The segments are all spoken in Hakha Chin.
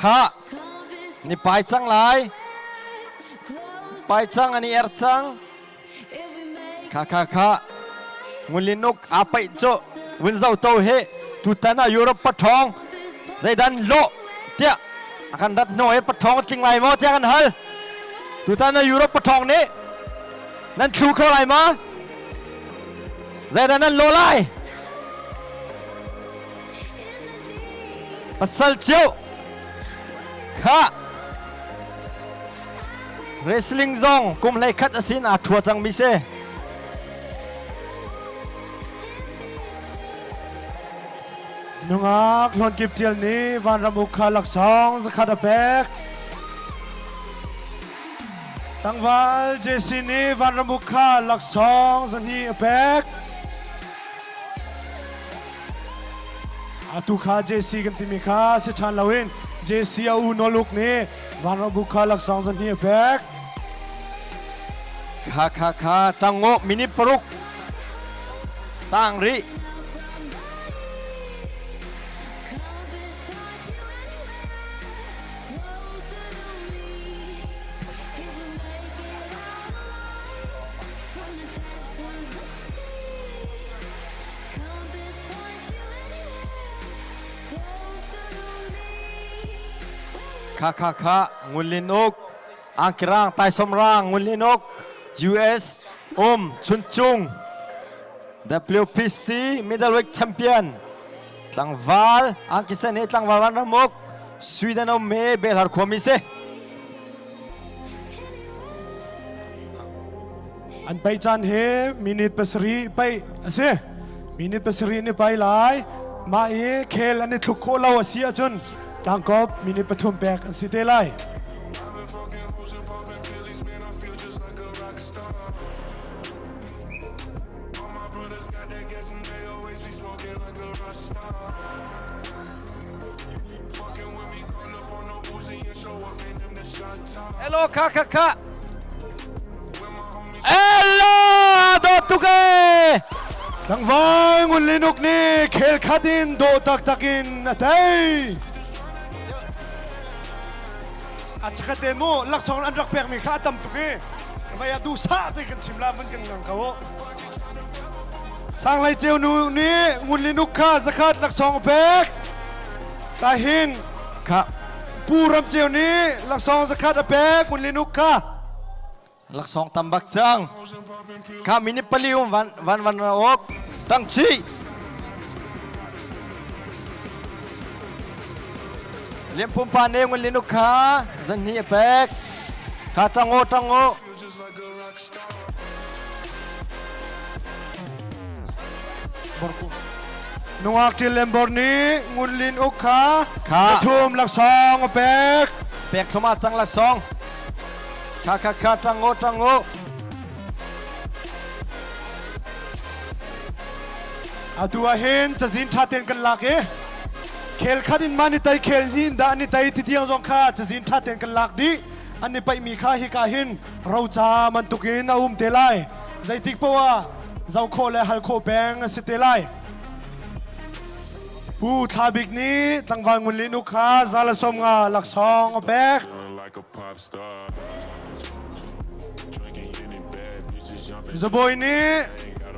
Khah, ni pai cang lai. Pai cang an i er cang. Kha kha kha. Ngulinuk aa paih cu vun zo to hi tutan ah Europe paṭhawng zeidan lawh tiah a kan rat hnu i paṭhawng a tling lai maw tiah kan hal. Tutan ah Europe paṭhawng nih nan thlu kho lai ma? Zeidah nan lawh lai? Pasal cio kha wrestling zong kum hlei khat asin aa thua cangmi si. Nungak Hlawn Kip Tial nih Vanram uk kha laksawng zakhat a pek. Tlangval JC nih Vanram uk kha laksawng zahnih a pek. Atu kha JC kan timi kha si ṭhan loin JC a u Nawluk nih Vanram uk kha laksawng zahnih a pek. Kha kha kha ṭango minute paruk tang rih. Kha kha kha Ngun Uk Angkirang Taisom Rang Ngun Uk US um Chuncung WPC middleweight champion tlangval angkisen he tlangval van ramuk Sweden um me Belhar khuami si. An pai caan he minute pasarih paih a si. Minute pasarih ni pai lai. Mah i khel an i thluk khawh lo a si ahcun tlangkop minute pathum pek an si te lai. Hello kha kha kha. Hello dawt tuk e. Tlangval Ngun Linuk nih khel khat in dawh taktak in a tei. A chakhat te mu laksawng an rak pekmi kha a tam tuk i vai ah duhsah te kan chim la van kan ngang ko. Sanglei ceu nu nih Ngun Linuk kha zakhat laksawng a pek. Tahin Kha Pu Ram Ceu nih laksawng zakhat a pek Ngun Linuk kha. Laksawng tam bak cang. Kha minute pali um van van van ok. Tang chi. Liam pumpa ne Ngun Linuk kha zan hnih a pek. Kha tango tango. Nungak ṭil lembor nih Ngun Lin Uk kha Kha. pathum laksawng a pek. Pek thlum ah cang laksawng. Kha kha kha ṭang u ṭang u. Atu ah hin cazin ṭha tein kan lak i khel khat in mah ni tai khel hnih in dah an i tai ti tiang zong kha cazin ṭha tein kan lak dih. An i paihmi kha hika hin roca bantukin a um te lai. Zeitik paoh ah zoh khawh le hal khawh peng a si te lai. Pu Thla Bik nih tlangval Ngun Lin Uk kha za le sawm nga laksawng a pek. Zabawi nih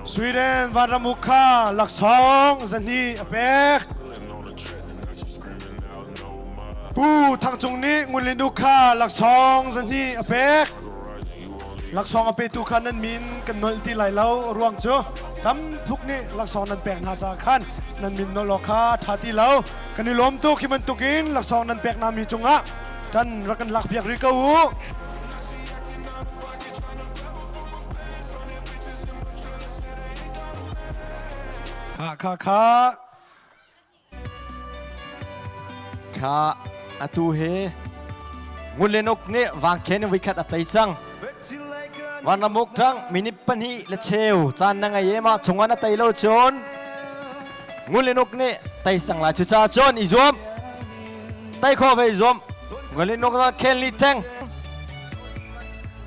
Sweden Vanram Uk kha laksawng zahnih a pek. Pu Thang Cung nih Ngun Lin Uk kha laksawng zahnih a pek. Laksawng a petu kha nan min kan nolh ti lai lo ruang cu tam phuk nih laksawng nan pek hna caah khan nan min nolh awk kha ṭha ti lo. Kan i lawm tuk hi bantukin laksawng nan pek hna mi cungah kan rak kan lakpiak rih ko u. Kha kha kha Kha atu hi Ngulenuk nih vangkhen in voikhat a tei cang. Vanramuk ṭang minute pahnih le cheu caan na ngei i mah chungah na tei lo cun Ngulenuk nih tei sang lai cucaah cun i zuam. Tei khawh ve i zuam. Ngulenuk na khel ni theng.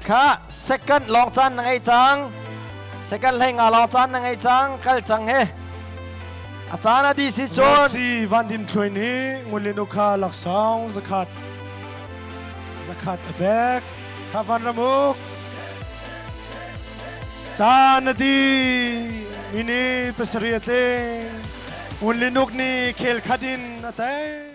Kha second lawng caan na ngei cang. Second hlei nga lawng caan na ngei cang. Kal cang he. A caan a dih si cun. Si Van Dim Thluai nih Ngun Lin Uk kha laksawng zakhat zakhat a pek. Kha Van Ram Uk. Caan a dih. Mini pasarih a tling. Ngun Lin Uk nih khel khat in a tei.